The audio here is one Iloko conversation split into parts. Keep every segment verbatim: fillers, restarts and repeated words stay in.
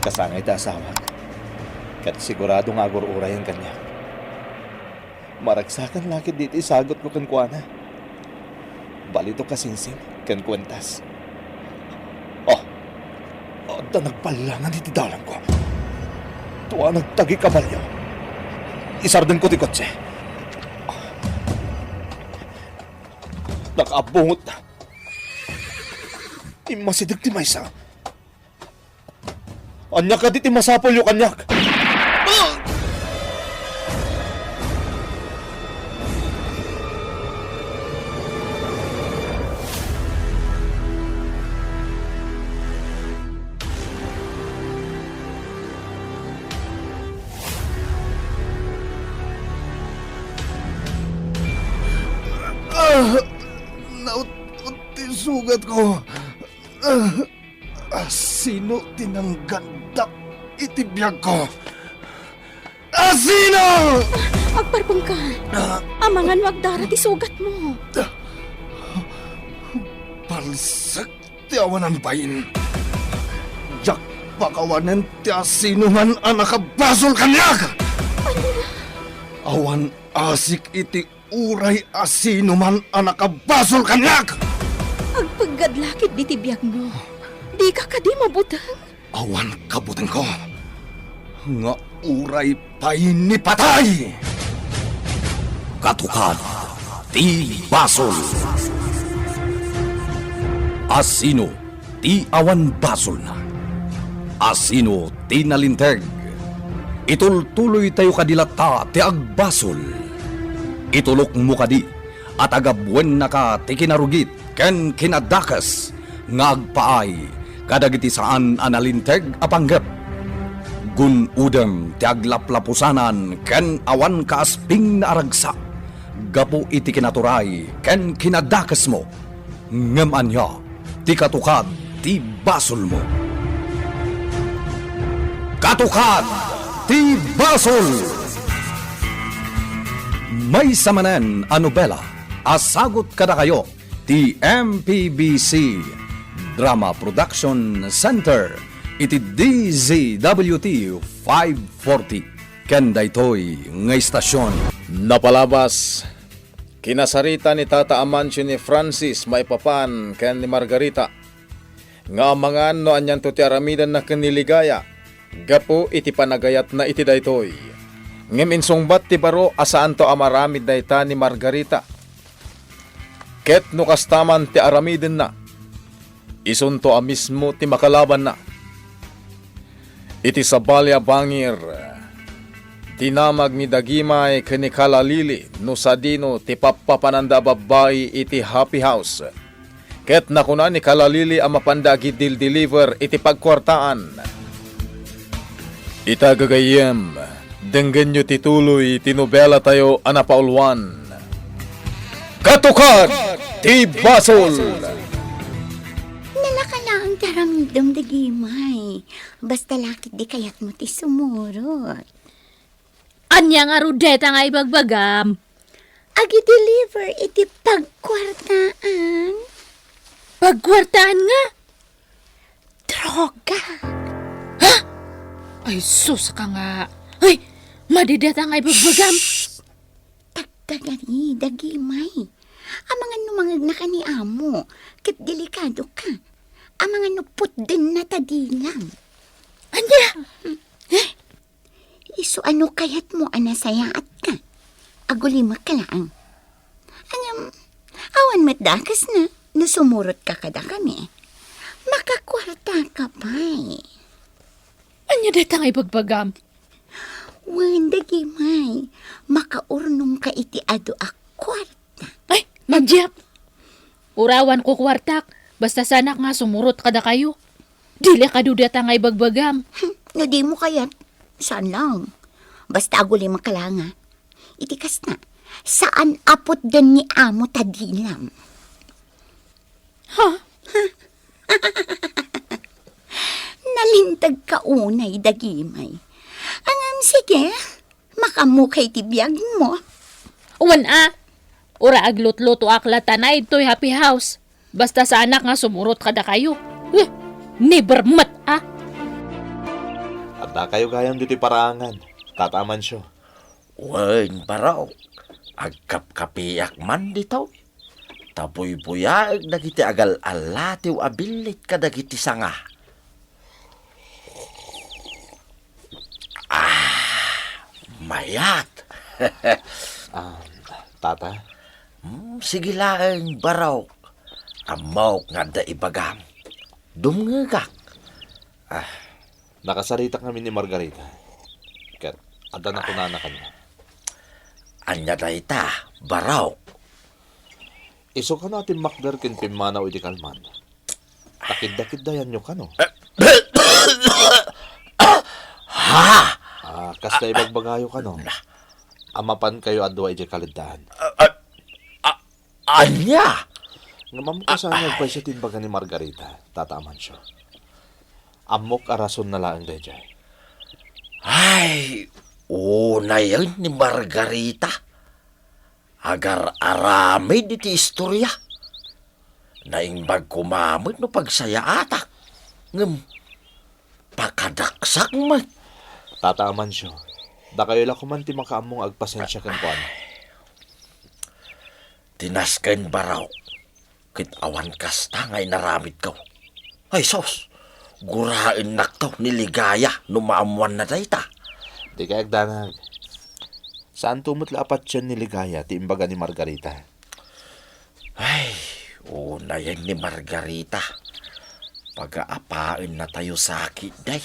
Kasangay ti asawak, ket sigurado nga agur-urayen kaniak. Maragsakan la ketdi ti isagutko kenkuana. Balitok a singsing ken kuentas. Oh, adda nagballangan iti dalangko. Tua nagtagi kabalio. Isardenko ti kotse. Nakaabungot. Immasideg ti maysa. Ania kadi ti masapulyo kaniak? Ah, naut-, ut ti sugatko. Ah. Asino ti nanggandak iti biagko? Asino? Agparpengka. Ah. Amangan no agdara ti sugatmo. Palsek ti awanan bain. Diak pakawanen ti asinoman a nakabasol kaniak. Awan asik iti uray asinoman a nakabasol kaniak! Agpeggad la ketdi ti biagmo. Dika kadi mabuteng? Awan kabutengko nga uray pay ni patay! Katukad ti basol. Asino ti awan basolna? Asino ti nalinteg? Itultuloytayo kadi latta ti agbasol. Itulokmo kadi a tagabuennaka ti kinarugit ken kinadakes nga agpaay kadagiti saan a nalinteg a panggep. Gun-odem ti aglaplapusanan ken awan kaaspingna a ragsak gapu iti kinaturay ken kinadakesmo. Ngem ania ti katukad ti basolmo? Katukad ti basol! Maysa manen a nobela a sagut kadakayo ti M P B C Drama Production Center iti D Z W T five forty ken daytoy nga istasion. Napalabas, kinasarita ni Tata Amancio ni Francis maipapan ken ni Margarita, nga amangan no anianto ti aramidenna ken ni Ligaya gapu iti panagayatna iti daytoy. Ngem insungbat ti baro a saanto a maramid dayta ni Margarita. Ket no kasta man ti aramidenna, isunto a mismo ti makalabanna. Iti sabali a bangir, dinamag ni Dagimay ken ni Kala Lili no sadino ti pappapananda a babbai iti Happy House. Ket nakuna ni Kala Lili a mapanda agidildiliver iti pagkuartaan. Ita gagayyem, denggenyo ti tuloy ti nobelatayo a napauluan. Katukad ti Basol! Nalaka laeng ti aramidem, Dagimay. Basta la ketdi kayatmo ti sumurot. Ania ngarud dayta nga ibagbagam? Agi-deliver iti pagkuartaan. Pagkuartaan nga? Droga. Ha? Ay, sus ka nga. Ay, madi dayta nga ibagbagam. Shh! Tagtagari, Dagimay. Amangan no mangegnaka ni amo, ket delikadoka. Amangan no putdenna ta dilam. Ania? Eh? Isu a no kayatmo a nasayaatka, agulimek laeng. Ngem, awan met dakesna no sumurotka kadakami. Makakuartaka pay. Ania dayta nga ibagbagam? Wen, Dagimay, makaurnongka iti adu a kuarta. Ay, Ma'am Jeff! Urawanko kuartak, basta saanak nga sumurot kadakayo. Dila kadi dayta nga ibagbagam. Hmm, no dimo kayat, saan lang. Basta agulimek laeng, a. Iti kasta, saan a putden ni amo ta dilam. Ha? Nalintegka unay, Dagimay. Ngem, sige, makaammoka iti biagmo. Wen a, uray aglutlutoak latta ditoy Happy House. Basta saanak nga sumurot kadakayo. Huh, never met a. Dakayo gayam ditoy paraangan, Tata Amancio. Wen, Barok, agkapkapiak man ditoy. Ta buybuyaek dagiti agal-allatiw a billit kadagiti sanga. Ah, mayat. Ah, Tata? Hmm, sige laeng, Barok. Ammok nga adda ibagam. Dumngegak. Ah. Nakasaritak ngamin ni Margarita. Ket adda nakunana kaniak. Ania dayta, Barok? Isu kano a timmakder ken pimmanaw iti kalman. Takidakiddayanyo kano. Ha? Ah, kasta ibagbagayo kano. Na. A mapankayo a dua idiay kaleddaan. Ah, ah, ah, ania? Ngem ammok a saan nga agpayso ti imbaga ni Margarita, Tata Amancio. Ammok a rasonna laeng daydiay. Ay, unayen ni Margarita. Agar-aramid iti istoria. Naimbag koma met no pagsayaatak. Ngem, pakadaksak met. Tata Amancio, dakayo la koman ti makaammo nga agpasensia kenkuana. Ti nasken, Barok, ket awan kasta nga inaramidko. Ay sus, guraennakto ni Ligaya no maammoanna dayta. Dikay agdanag. Saanto met la a patien ni Ligaya ti imbaga ni Margarita. Ay, unayen ni Margarita. Pagaapaennatayo sakit, day.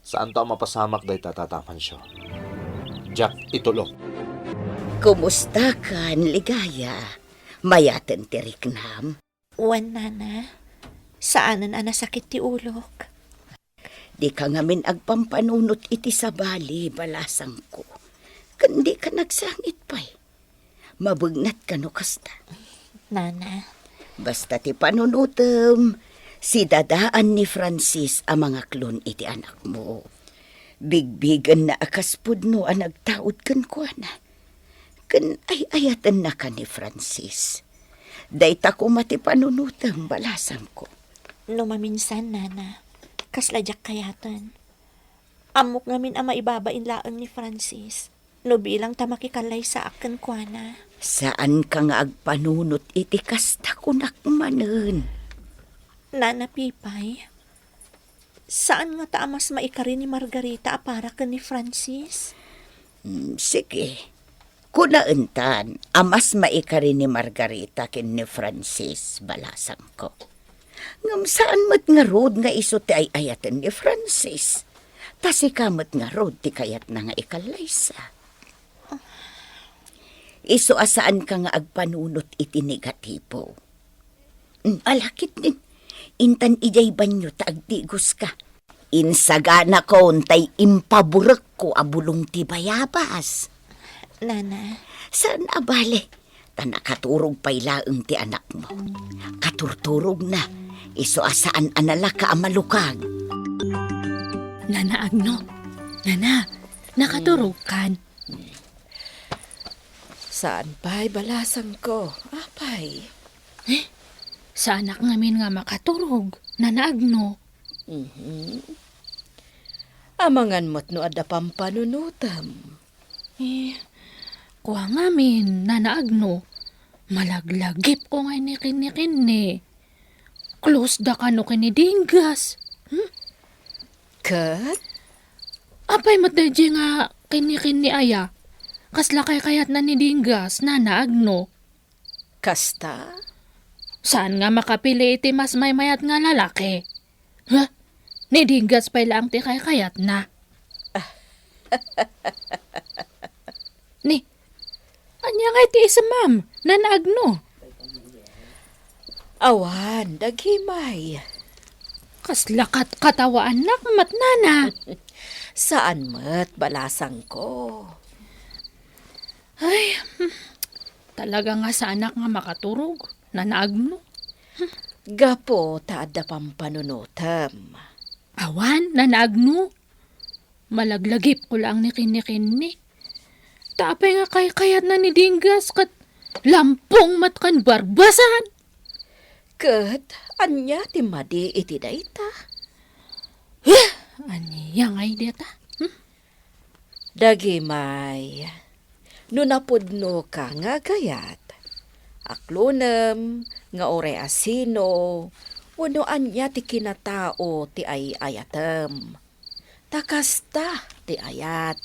Saanto a mapasamak dayta, Tata Amancio. Diak itulok. Kumusta kan, Ligaya? Mayaten ti riknam? Wen, Nana. Saanen a nasakit ti ulok. Dika ngamin agpampanunot iti sabali, balasangko. Ken dika nagsangit pay. Mabegnat kano kasta? Nana. Basta ti panunotem, sidadaan ni Francis a mangaklon iti anakmo. Bigbigenna a kas pudno a nagtaud kenkuana. Ken ay-ayatenna ka ni Francis. Dayta koma ti panunotem, balasangko. No maminsan, Nana, kasla diak kayaten. Ammok ngamin a maibabain laeng ni Francis no bilang ta makikallaysaak kenkuana. Saanka nga agpanunot iti kasta, kunak manen. Nana Pipay, saan ngata a mas maikari ni Margarita a para ken ni Francis? Mm, sige. Kunaentan a mas maikari ni Margarita ken ni Francis, balasangko. Ngem saan met ngarud nga isu ti ay-ayaten ni Francis. Ta sika met ngarud ti kayatna nga ikallaysa. Isu a saanka nga agpanunot iti negatibo. Mm, ala ketdin, intan idiay banio ta agtigoska. Insaganakon tay impaburekko a bulong ti bayabas. Nana. Saan a bale, ta nakaturog pay laeng ti anakmo. Katurturogna, isu a saan a nalaka a malukag. Nana Agno, Nana, nakaturogkan? Saan pay, balasangko. Apay? Eh, saanak ngamin nga makaturog, Nana Agno. Mhm. Amangan met no adda pampanunotem. Eh, kua ngamin, Nana Agno, malaglagipko nga inikinnikinni. Close da kano ken ni Dinggas. Hmm? Ket? Apay met daydiay nga kinnikinni aya? Kasla kaykayatna ni Dinggas, Nana Agno? Kasta? Saan nga makapili iti mas maymayat nga lalaki? Ha? Ni Dinggas pay laeng ti kaykayatna. Ni, ania ngay ti isemam, Nana Agno? Awan, daghimay. Kasla kat-, katawaannak met, Nana. Saan met, balasangko. Ay, hmm. Talaga nga saanak nga makaturog, Nana Agno. Gapu ta adda pampanunotem. Awan, Nana Agno. Malaglagipko laeng ni kinnikinni. Ta apay nga kaykayatna ni Dinggas ket lampong met ken barbasan? Ket ania ti madi iti dayta? Eh, Ania ngay deta? Hmm? Dagimay, no napudnoka nga agayat, aklonem nga uray asino wenno ania ti kinatao ti ay-ayatem. Ta kasta ti ayat.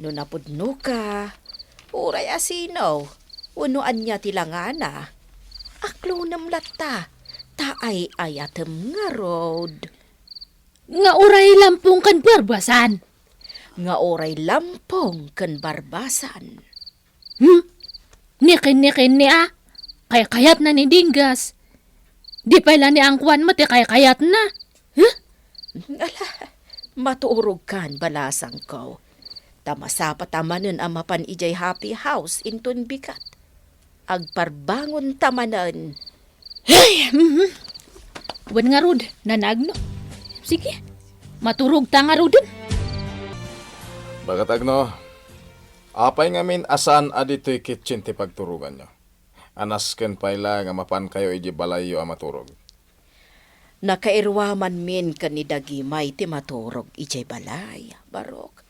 No napudnoka, uray asino wenno ania ti langana, aklonem latta ta ay-ayatem ngarud. Nga uray lampong ken barbasan. Nga uray lampong ken barbasan. Hmm? Nikin-nikin ni a. Kaykayatna ni Dinggas. Di pay la ni angkuan met ti kaykayatna. Huh? Ala, maturogkan, balasangko. Ta masapata manen a mapan idiay happy house inton bigat. Agparbangonta manen. Ay, mhm. Wen ngarud, nanagno. Sige, maturogta ngaruden. Bagatagno, apay ngamin a saan a ditoy kitchen ti pagturoganyo? Anasken pay la nga mapankayo idiay balayyo a maturog. Nakairuamanmin ken ni Dagimay ti maturog idiay balay, Barok.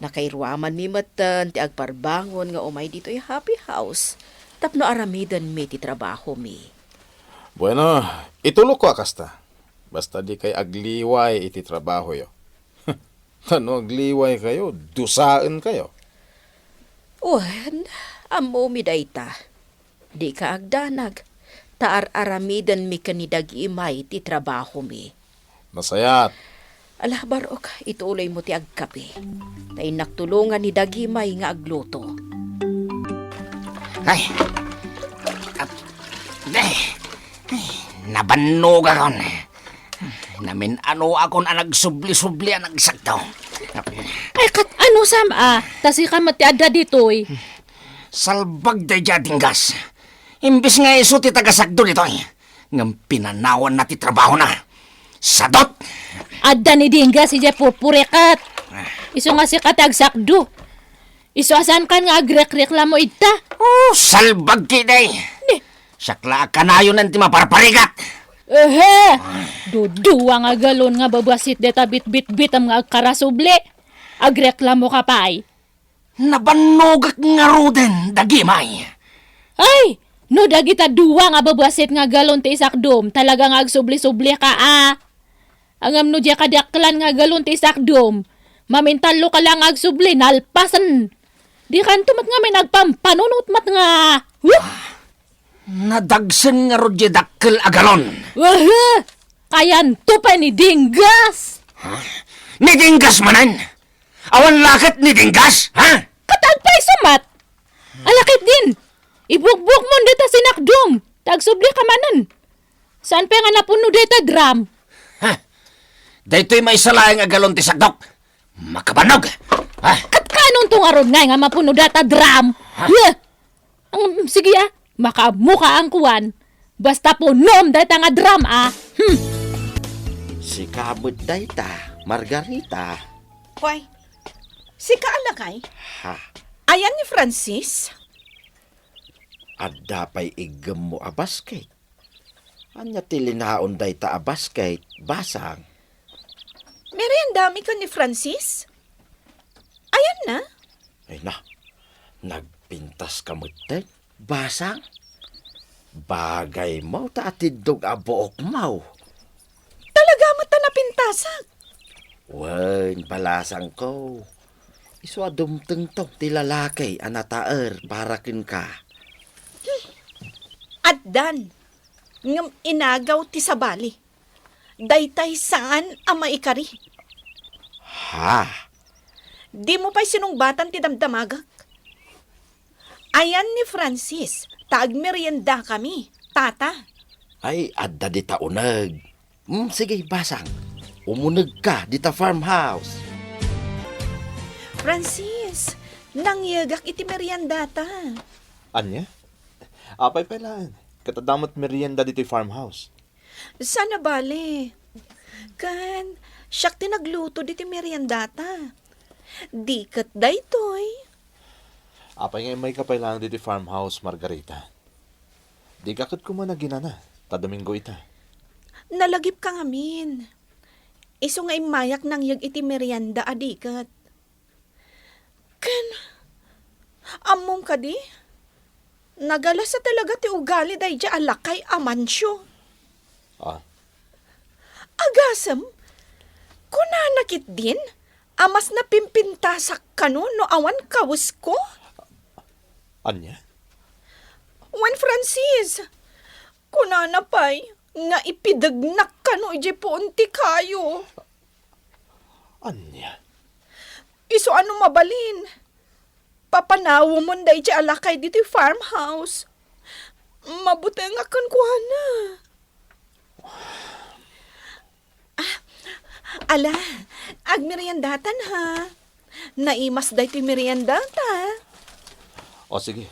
Nakairuamanmi metten ti agparbangon nga umay ditoy happy house tapno aramidenmi ti trabahomi. Bueno, itulokko a kasta. Basta dikay agliway iti trabahoyo. Ta no agliwaykayo, dusaenkayo. Wen, ammomi dayta. Dika agdanag, ta ar-aramidenmi ken ni Dagimay ti trabahomi. Nasayaat. Ala, Barok, ituloymo ti agkape. Ta innak tulongan ni Dagimay nga agluto. Ay! Ap-, eh, nabannogakon. Namin-anoakon a nagsubli-subli a nagsakto. Ay, ket ano, Sam, a? Ta sika met ti adda ditoy. Salbag daydiay a Dinggas. Imbes nga isu ti tagasakdo ditoy, ngem pinanawanna ti trabahona. Sadot! Adda ni Dinggas idiay purpurikat. Isu nga sika ti agsakdo. Isu a saankan nga agrekreklamo ita. Oh, salbag ketdi. Ni? Siak la a kanayonen ti maparparigat. Ehe! Dudua nga galon nga babassit dayta bitbitbitem nga agkarasubli. Agreklamoka pay. Nabannogak ngaruden, Dagimay. Ay, no dagita dua nga babassit nga galon ti isakdom, talaga nga agsubli-sublika a. Ngem no diay kadakkelan nga galon ti isakdom, mamintalloka la nga agsubli, nalpasen. Dikanto met ngamin agpampanunot met nga, huh? Nadagsen ngarud diay dakkel a galon. Waha! Kayanto pay ni Dinggas! Ha? Ni Dinggas manen? Awan la ket ni Dinggas, ha? Ket agpayso met. Ala ketdin, ibugbugmon dayta sinakdom, ta agsublika manen. Saan pay nga napuno dayta drum? Ha? Daytoy maysa laeng a galon ti sakdok. Makabannog! Ha? Ket kaanonto ngarud ngay nga mapuno dayta drum? Ha? Huh! Ang, sige a, makaammoka angkuan. Basta punom dayta nga drum a. Hmm. Sika met dayta, Margarita. Way, sika a lakay? Ha? Ayan ni Francis? Adda pay iggemmo a basket. Ania ti linaon dayta a basket, Basang? Meriendami ken ni Francis? Ayanna? Ay na, nagpintaska metten, Basang? Bagaymo ta atiddog a buokmo. Talaga met ta napintasak. Wen, balasangko. Isu a dumtengto ti lalaki a nataer para kenka. Addan, ngem inagaw ti sabali. Daytay saan a maikari. Ha? Dimo pay sinungbatan ti damdamagak. Ayan ni Francis, ta agmeriendakami, tata. Ay, adda dita uneg. Hmm, sige, Basang. Umunegka dita farmhouse. Francis, nangyegak iti meriendata. Ania? Apay pay laeng, ket adda met merienda ditoy farmhouse. Saan a bale. Ken, siak ti nagluto ditoy meriendata. Di ket daytoy. Apay nga immayka pay laeng ditoy farmhouse, Margarita? Dika ket koma naginana, ta Domingo ita. Nalagipka ngamin. Isu nga immayak nangyeg iti merienda a diket. Ken, ammom kadi? Nagalasa talaga ti ugali daydi a lakay a Mancio. Ah. Agasem, kunana ketdin a mas napimpintasak kano no awan kawesko? Ania? Wen, Francis, kunana pay nga ipidegnak kano idiay puon ti kayo. Ania? Isu a no mabalin, papanawemon daydi a lakay ditoy farmhouse. Mabutengak kenkuana. Ah, ala, agmeriendatan ha. Naimas daytoy meriendata. O sige,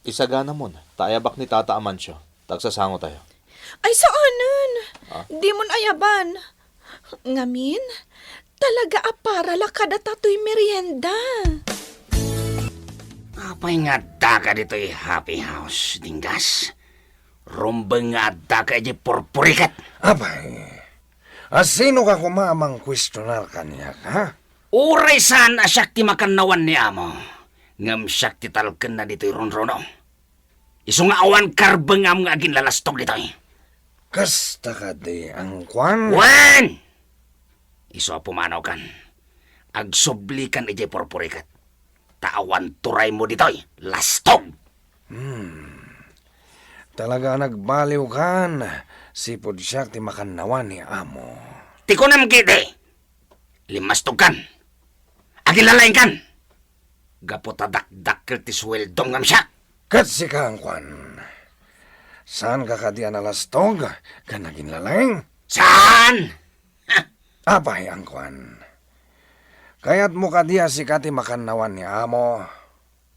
isaganamon, ta ayabak ni Tata a Mancio, ta agsasangotayo. Ay, saanen. Ah? Dimon ayaban. Ngamin, talaga a para la kadata toy merienda. Apay nga addaka ditoy Happy House, Dinggas? Rumbeng nga addaka idiay purpurikat. Apay, a sino ka koma a mangkuestionar kaniak, ha? Uray saan a siak ti makannawan ni amo, ngem siak ti talkenna ditoy runruno. Isu nga awan karbengam nga aginlalastog ditoy. Kasta kadi, Angkuan? Wen! Isu a pumanaw kan. Agsublikan idiay purpurikat. Ta awan turaymo ditoy, lastog! Hmm. Talaga a nagbaliw kan, sipud siak ti makannawan ni amo. Ti kunam kiti, limmastog kan. Agilalaing kan. Gapu ta dakdakkel ti sueldom ngem siak. Ket sika, Angkuan, saan ka kadi a nalastog ken naginlalaing? Saan? Ha! Apay, Angkuan, kayatmo kadi a sika ti makannawan ni amo?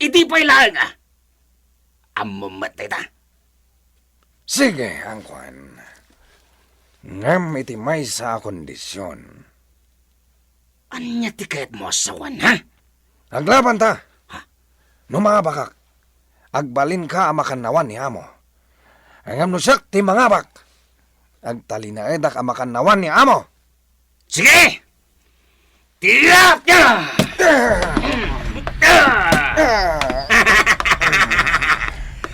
Idi pay laeng a. Ammom met dayta. Sige, Angkuan. Ngem iti maysa a kondision. Ania ti kayatmo a sawen, ha? Aglabanta. Ha? No maabakak, agbalinka a makannawan ni amo. Ngem no siak ti mangabak, agtalinaedak a makannawan ni amo. Sige! Tiyap niya!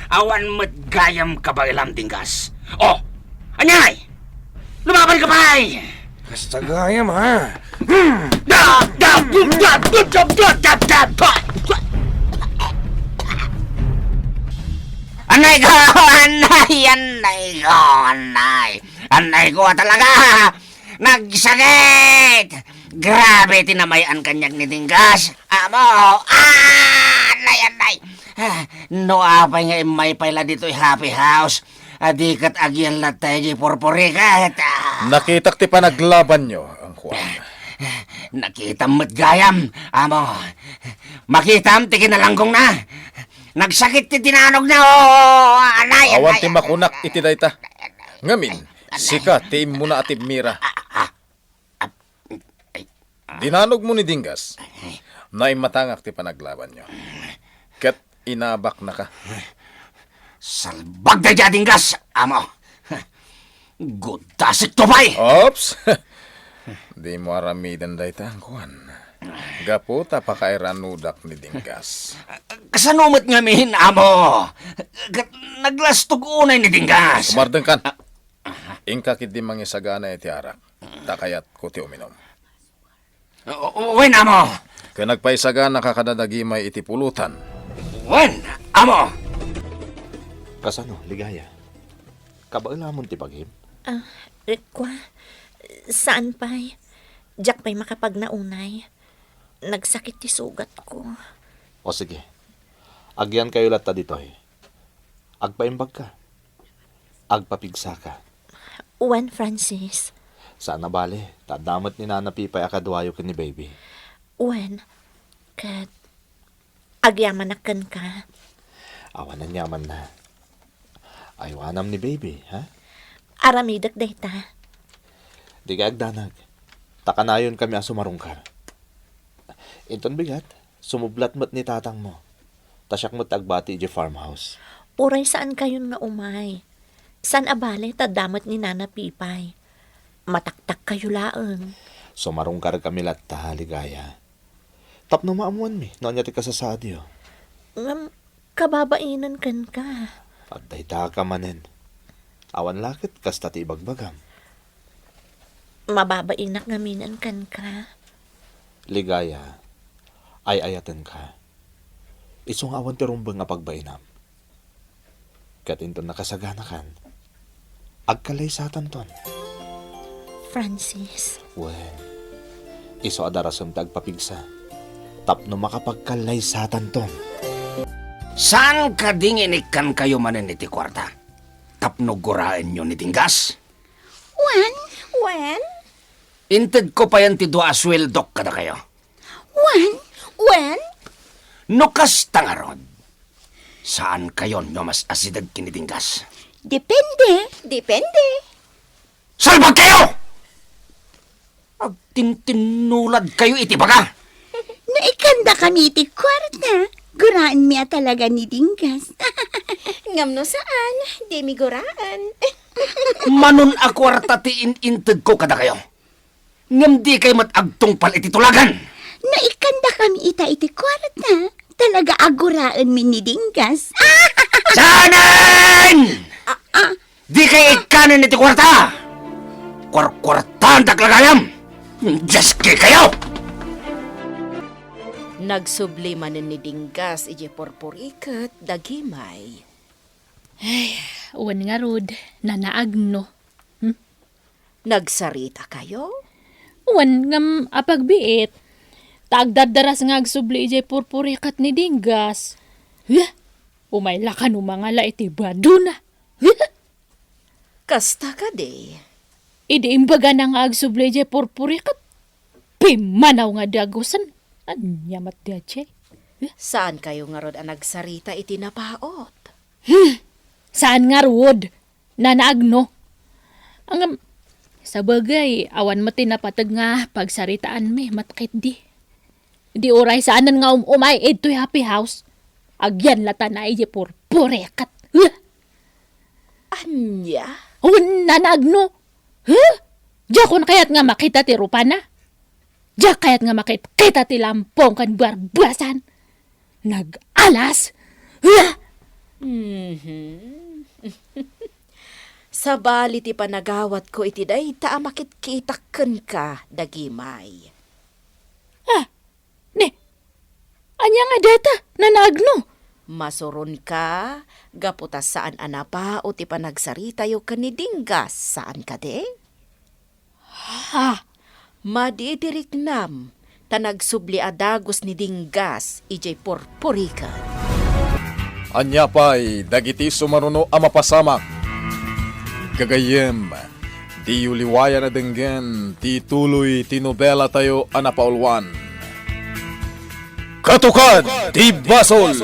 Awan met gayam kabaelam, Dinggas. Oh, aniay? Lumaban ka pay! Kasta gayam, ha? Da, da, da, da. Anay ko, anay, anay ko, anay. Anay ko talaga. Nagsakit! Grabe ti namay-an kaniak ni Dinggas. Amo! Ah! Anay, anay! Ah, no apay nga immay pay la ditoy Happy House, a di ket agyan latta idiay purpurikat. Ah! Nakitak ti panaglabanyo, Angkuan. Nakitam met gayam, amo. Makitam ti kinalanggongna. Nagsakit ti tinanogna. Oh, anay, anay, anay. Awan ti makunak iti dayta. Ngamin, sika ti immuna a timmira. Ah, ah. Ay, ah. Dinanogmo ni Dinggas. Naimatangak ti panaglabanyo. Ket inabaknaka. Salbag dayta a Dinggas, amo. Gudasekto pay! Oops! Dimo aramiden dayta, Angkuan. Gapu ta pakairanudak ni Dinggas. Kasano met ngamin, amo? Ket naglastog unay ni Dinggas. Umardeng kan. Ah, Inka ketdi mangisagana iti arak, ta kayatko ti uminum. O-, o-, wen, amo. Ken agpaisaganaka kadagimay iti pulutan. Wen, amo. Kasano, Ligaya? Kabaelamon ti bagim? Ah, eh, kua, saan pay. Diak pay makapagna unay. Nagsakit ti sugatko. O sige, agyankayo latta ditoy. Agpaimbagka. Agpapigsaka. Wen, Francis. Saan a bale, ta adda met ni Nana Pipay a kaduayo ken ni Baby. Wen, ket agyamanak kenka. Awan aniamanna. Aywanam ni Baby, ha? Aramidek dayta. Dika agdanag. Ta kanayonkami a sumarungkar. Inton bigat, sumublat met ni tatangmo. Ta siak met agbati idiay farmhouse. Uray saankayon nga umay. Saan a bale ta adda met ni Nana Pipay. Mataktakkayo laeng. Sumarungkarkami latta, Ligaya. Tapno maammoanmi no ania ti kasasaadyo. Ngem, kababainen kenka. Adda ita ka manen. Awan la ket kasta ti ibagbagam. Mababainak ngaminen kenka. Ligaya, ay-ayatenka. Isu nga awan ti rumbeng a pagbainam. Ket inton nakasaganakan, agkallaysatanton. Francis. Wen, isu a darasem ti agpapigsa tapno makapagkallaysatanton. Saan kadi nga inikkankayo manen iti kuarta tapno guraenyo ni Dinggas? Wen? Wen? Intedko payen ti dua a sueldok kadakayo. Wen? Wen? No kasta ngarud, saankayon nga mas asideg ken ni Dinggas? Depende. Depende. Salbagkayo! Agtintinnuladkayo iti baga! No ikkandakami iti kuarta, guraenmi a talaga ni Dinggas. Ngem no saan, dimi guraen. Manon a kuarta ti in-intedko kadakayo. Ngem dikay met agtungpal iti tulagan. No ikkandakami ita iti kuarta, talaga a guraenmi ni Dinggas. Sanen! Ah, ah. Dikay ikkanen iti kuarta! Kuarkuartaandak la gayam! Diaskikayo! Nagsubli manen ni Dinggas idiay purpuriket da Gimay. Ay, wen ngarud, nanaagno. Hmm? Nagsaritakayo? Wen, ngem apagbiit. Ta agdardaras nga agsubli idiay purpuriket ni Dinggas. Huh? Umay la kano mangala iti badona. Huh? Kasta kadi? Idi imbagana nga agsubli idiay purpuriket, pimmanaw nga dagusen. Ania met ti adiay? Saankayo ngarud a nagsarita iti napaut? Hmm, saan ngarud, nanaagno. Ngem, sabagay, awan met ti napateg nga pagsaritaanmi met ketdi. Di uray saanen nga um-umay idtoy happy house. Agyan latta idiay purpuriket. Huh? Ania? Wen, nanaagno. Huh? Diakon kayat nga makita ti rupana? Diak kayat nga makitkita ti lampong ken barbasan? Nag-alas? Huh? Mhm. Sabali ti panagawatko iti dayta a makitkitak kenka, da Gimay. Ah, ne, ania nga dayta, nanaagno? Masuronka, gapu ta saan a napaut ti panagsaritayo ken ni Dinggas, saan kadi? Ha? Madi ti riknam, ta nagsubli a dagus ni Dinggas idiay purpuriket. Ania pay dagiti sumaruno a mapasamak? Gagayyem, diyo liwayan a denggen ti tuloy ti nobelatayo a napauluan. Katukad ti Basol!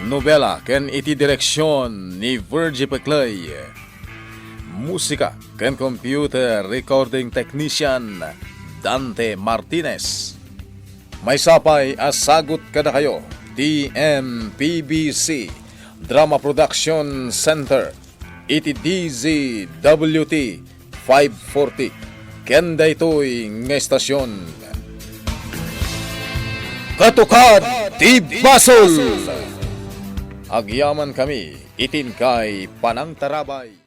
Nobela ken iti direksion ni Virgie Peclay. Musika ken computer recording technician, Dante Martinez. Maysa pay a sagut kadakayo ti M P B C Drama Production Center iti D Z W T five forty ken daytoy nga estasion. Katukad ti Basol! Agyamankami iti inkay panangtarabay.